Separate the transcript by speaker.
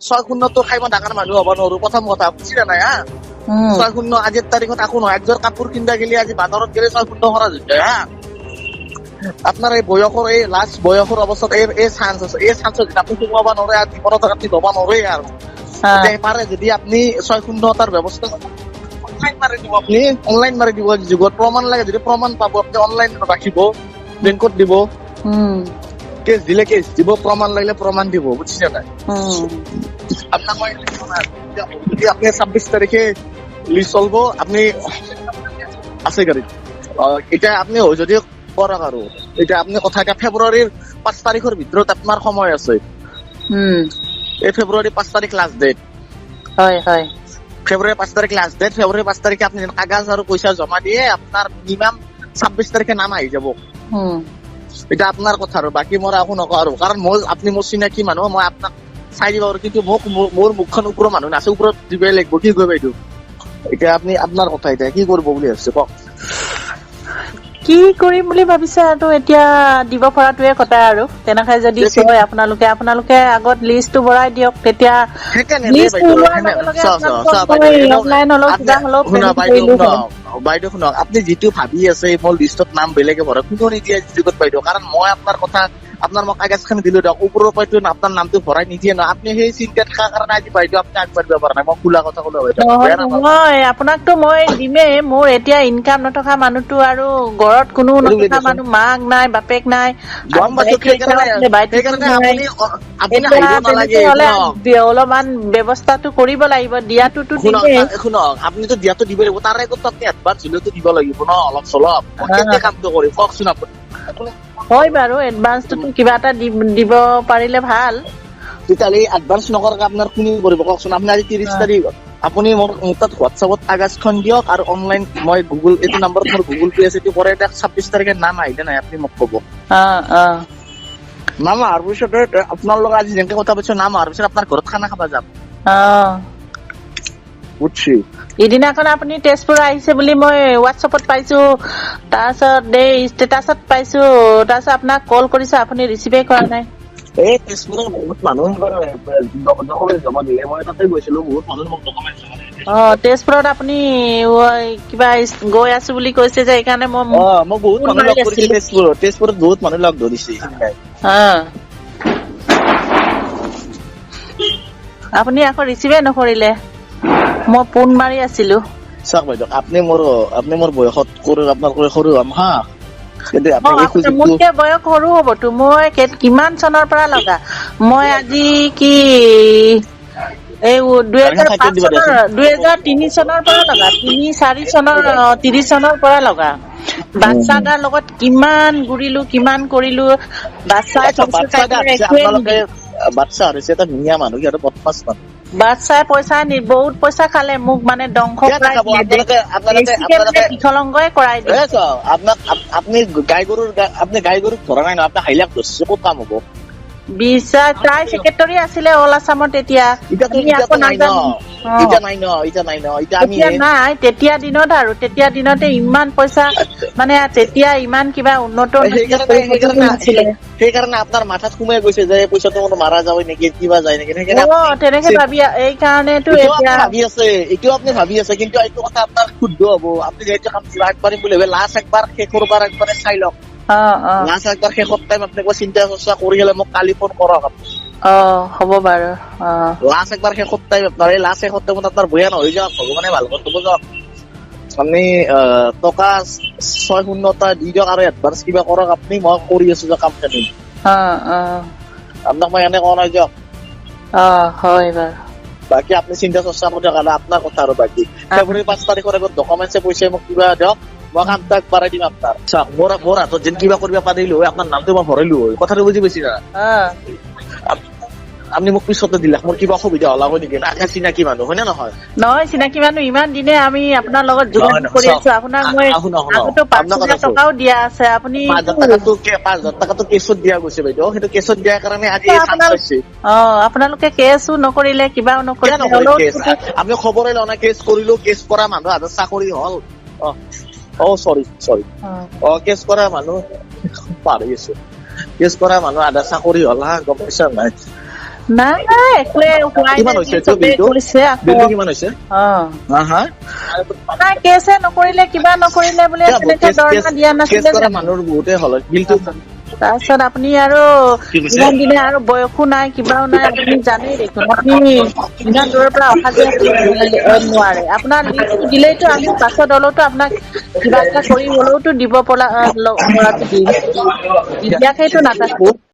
Speaker 1: 6-0টো খাই মই ডাঙৰ মানুহ হ'ব নোৱাৰো, প্ৰথম কথা বুজিছে নাই? হা, 6-0 আজিৰ তাৰিখত একো নহয়। একযোৰ কাপোৰ কিনিবা গেলি, আজি বাজাৰত গেলে 6-0 খৰচ হৈ যায়। হা, আপোনাৰ এই বয়সৰ, এই লাষ্ট বয়সৰ অৱস্থাত এই চান্স আছে। এই চান্সত যদি আপুনি সোমাব নোৱাৰে, আৰু জীৱনত আপুনি ল'ব নোৱাৰে। আৰু এতিয়া পাৰে যদি আপুনি 6-0 এটাৰ ব্যৱস্থা অনলাইন মাৰি দিব, আপুনি অনলাইন মাৰি দিব। যুগত প্ৰমাণ লাগে যদি প্ৰমাণ পাব, আপুনি অনলাইন ৰাখিব, বেংকত দিব, কেছ দিলে কেছ দিব, প্ৰমাণ লাগিলে প্ৰমাণ দিব, বুজিছে নাই? আপোনাক মই যদি আপুনি 26 তাৰিখে লিষ্ট চলব, আপুনি আছে গাড়ীত, এতিয়া আপুনি যদি কৰক আৰু এতিয়া আপুনি কথা, এতিয়া ফেব্ৰুৱাৰীৰ 5 তাৰিখৰ ভিতৰত আপোনাৰ সময় আছে। এই ফেব্ৰুৱাৰী 5 তাৰিখ লাষ্ট ডেট।
Speaker 2: হয় হয়,
Speaker 1: ফেব্ৰুৱাৰী 5 তাৰিখ লাষ্ট ডেট। ফেব্ৰুৱাৰী 5 তাৰিখে আপুনি কাগজ আৰু পইচা জমা দিয়ে, আপোনাৰ মিনিমাম 26 তাৰিখে নাম আহি যাব। এতিয়া আপোনাৰ কথা আৰু বাকী মোৰ একো নকওঁ আৰু, কাৰণ মই আপুনি মোৰ চিনাকি মানুহ, মই আপোনাক চাই দিব পাৰো, কিন্তু মোক মোৰ মুখখন ওপৰৰ মানুহ নাছে, ওপৰত দিবই লাগিব। কি কয় বাইদেউ, এতিয়া আপুনি আপোনাৰ কথা, এতিয়া কি কৰিব বুলি ভাবিছে কওক?
Speaker 2: কি কৰিম বুলি ভাবিছে আৰু এতিয়া দিব পৰাটোৱে কথা আৰু তেনেকে যদি কয় আপোনালোকে, আপোনালোকে আগত লিষ্টটো ভৰাই দিয়ক, তেতিয়া
Speaker 1: বাইদেউ শুনক, আপুনি যিটো ভাবি আছে মোৰ লিষ্টত নাম বেলেগে ভৰাই কোনো নিদিয়ে যুগত বাইদেউ। কাৰণ মই আপোনাৰ কথা, আপোনাৰ মই কাগজখন দিলো দিয়ক, ওপৰৰ পৰাতো আপোনাৰ নামটো ভৰাই নিদিয়ে ন। আপুনি সেই চিন্তা থকাৰ কাৰণে আজি বাইদেউ আপুনি আগবাঢ়িব পৰা নাই। মই খোলা কথা ক'লো।
Speaker 2: নহয়, আপোনাকতো মই দিমেই। মোৰ এতিয়া ইনকাম নথকা মানুহটো আৰু ঘৰত কোনো নথকা মানুহ, মাক নাই বাপেক নাই, অলপমান ব্যৱস্থাটো কৰিব লাগিব। দিয়াটোতো
Speaker 1: শুনক, আপুনিতো দিয়াটো দিব লাগিব, তাৰে আগত আপুনি এডভান্স হলেওতো দিব লাগিব ন অলপ চলপ। কেনেকে কামটো কৰিম কওকচোন আপুনি?
Speaker 2: হয় বাৰু, এডভান্সটোতো কিবা এটা দিব পাৰিলে ভাল।
Speaker 1: তেতিয়াহ'লে এডভান্স নকৰাকে আপোনাৰ কোনে কৰিব কওকচোন? আপুনি আজি 30 তাৰিখ, আপুনি মোৰ তাত হোৱাটছএপত কাগজখন দিয়ক আৰু অনলাইন মই গুগল এইটো নম্বৰত মোৰ গুগল পে আছে, এইটো কৰে। এতিয়া 26 তাৰিখে নাম আহিলে নাই আপুনি মোক ক'ব। নাম অহাৰ পিছতে আপোনাৰ লগত আজি যেনেকে কথা পাতিছো, নাম অহাৰ পিছত আপোনাৰ ঘৰত খানা খাব যাম। বুজছি?
Speaker 2: ইদিনাখন আপুনি তেজপুৰ আহিছে বুলি মই হোৱাটছএপত পাইছো, তাৰপিছত এই ষ্টেটাছত পাইছো, তাৰপিছত আপোনাক কল কৰিছো, আপুনি ৰিচিভেই কৰা নাই।
Speaker 1: এই তেজপুৰৰ বহুত মানুহ ডকুমেণ্ট জমা দিলে, মই তাতে গৈছিলো, বহুত মানুহ মোক ডকুমেণ্ট জমা দিলে।
Speaker 2: অ, তেজপুৰত আপুনি কিবা গৈ আছো বুলি কৈছে যে, সেইকাৰণে মই
Speaker 1: মোক বহুত মানুহ লগ কৰিছে তেজপুৰত, তেজপুৰত বহুত মানুহ লগ ধৰিছে।
Speaker 2: আপুনি আকৌ ৰিচিভেই নকৰিলে, মই ফোন মাৰি আছিলো।
Speaker 1: চাওক বাইদেউ, আপুনি মোৰ বয়সত আপোনাৰ সৰু হম, হা,
Speaker 2: মোতকে বয়স সৰু হ'বতো। মই কিমান চনৰ পৰা লগা, মই আজি কি এই 2005 চনৰ, 2003 চনৰ পৰা লগা, 3-4 চনৰ, 30 চনৰ পৰা লগা। বাচ্ছা এটাৰ লগত কিমান ঘূৰিলো, কিমান কৰিলো, বাচ্ছাই
Speaker 1: বাচ্ছা এটা ধুনীয়া মানুহ, সিহঁতে বদমাছ মানুহ।
Speaker 2: বাচ্ছাই পইচা বহুত পইচা খালে, মোক মানে ধ্বংস বিকলাংগই কৰাই দিলে।
Speaker 1: আপোনাক আপুনি গাই গৰুৰ, আপুনি গাই গৰুক ধৰা নাই ন, আপুনি হাইলাক ধৰিছে, ক'ত কাম হ'ব?
Speaker 2: বিশ্বাস তাই ছেক্ৰেটাৰী আছিলে অল আছামত তেতিয়া। নাই তেতিয়া দিনত, আৰু তেতিয়া দিনতে ইমান পইচা, মানে তেতিয়া ইমান কিবা উন্নত
Speaker 1: সেইকাৰণে আপোনাৰ মাথাত সোমাই গৈছে যে পইচাটো মোৰ মাৰা যাব নেকি, কিবা যায় নেকি,
Speaker 2: তেনেকে ভাবি এইকাৰণেতো এতিয়া
Speaker 1: ভাবি আছে। এতিয়াও আপুনি ভাবি আছে, কিন্তু এইটো কথা আপোনাৰ শুদ্ধ হ'ব। আপুনি যিহেতু কাম আগবাঢ়িম বুলি ভাবে, লাষ্ট একবাৰ শেষৰবাৰ একবাৰে চাই লওক। লাষ্ট একবাৰ শেষত টাইম আপুনি একবাৰ চিন্তা চৰ্চা কৰি গ'লে মোক কালি ফোন কৰক আপুনি।
Speaker 2: অ, হ'ব বাৰু।
Speaker 1: লাষ্ট একবাৰ শেষত টাইম আপোনাৰ, এই লাষ্ট শেষত টাইমত আপোনাৰ বয়া নহয় যাওক, ভগৱানে ভাল কৰিব যাওক। আপুনি টকা 6-0 দি দিয়ক আৰু এডভান্স কিবা কৰক আপুনি, মই কৰি আছো যে কামখিনি। আপোনাক মই এনে কোৱা নাই যাওক।
Speaker 2: হয় বাৰু,
Speaker 1: বাকী আপুনি চিন্তা চৰ্চা কৰি থাকক, আপোনাৰ কথা আৰু বাকী ফেব্ৰুৱাৰী 5 তাৰিখৰ আগত ডকুমেণ্টছে পইচা মোক কিবা দিয়ক, মই কামটো আগবাঢ়াই দিম আপোনাৰ। চাওক, মোৰ হাতত যেন কিবা কৰিব পাৰিলো হয়, আপোনাৰ নামটো মই ভৰাইলো হয়। কথাটো বুজি পাইছি না? আপুনি মোক পিছতে দিলাক, মোৰ কিবা অসুবিধা হলা হয় নেকি? আগে চিনাকি মানুহ হয় নে নহয়?
Speaker 2: নহয়, চিনাকি মানুহ ইমান দিনে আমি আপোনাৰ লগত যোগাযোগ কৰি আছো। আপোনাক মই আগতো 5,000 টকাও দিয়া আছে। আপুনি
Speaker 1: 5,000 টকাটো কেছত দিয়া গৈছে বাইদেউ, সেইটো কেছত দিয়াৰ কাৰণে আজি হৈছে।
Speaker 2: অ, আপোনালোকে কেছো নকৰিলে, কিবাও নকৰিলে।
Speaker 1: আপুনি খবৰে লোৱা নাই, কেছ কৰিলো, কেছ কৰা মানুহ হাতত চাকৰি হ'ল। অ, চৰি চৰি, অ, কেছ কৰা মানুহ পাহৰি গৈছো, কেছ কৰা মানুহ আধা চাকৰি হ'ল। হা, গম পাইছা নাই?
Speaker 2: নাই নাই, একোৱে হোৱাই
Speaker 1: কিমান
Speaker 2: নাই
Speaker 1: হৈছে
Speaker 2: বুলি
Speaker 1: এইটো
Speaker 2: চবেই
Speaker 1: বিলটো?
Speaker 2: কৈছে আকৌ।
Speaker 1: বিলটো কিমান হৈছে?
Speaker 2: অ।
Speaker 1: হা হা।
Speaker 2: নাই, কেছে নকৰিলে, কিবা নকৰিলে বোলে,
Speaker 1: এতিয়া
Speaker 2: তেনেকে
Speaker 1: কেছ
Speaker 2: দৰমহা দিয়া
Speaker 1: কেছ
Speaker 2: নাছিলে
Speaker 1: কৰা
Speaker 2: জানো?
Speaker 1: মানুহৰ বহুতে হ'ল বিলটো।
Speaker 2: তাৰপিছত আপুনি আৰু
Speaker 1: কি কৈছে?
Speaker 2: ইমান দিনে আৰু বয়সো নাই, কিবাও নাই, আপুনি জানেই দেখোন, আপুনি ইমান দূৰৰ পৰা অহা যোৱা কৰিব নোৱাৰে। আপোনাৰ লিষ্টটো দিলেইতো আমি পাছত হ'লেওতো আপোনাক কিবা এটা কৰি হ'লেওতো দিব পৰা পৰাটো দিম, নিদিয়াকেতো নাথাকো।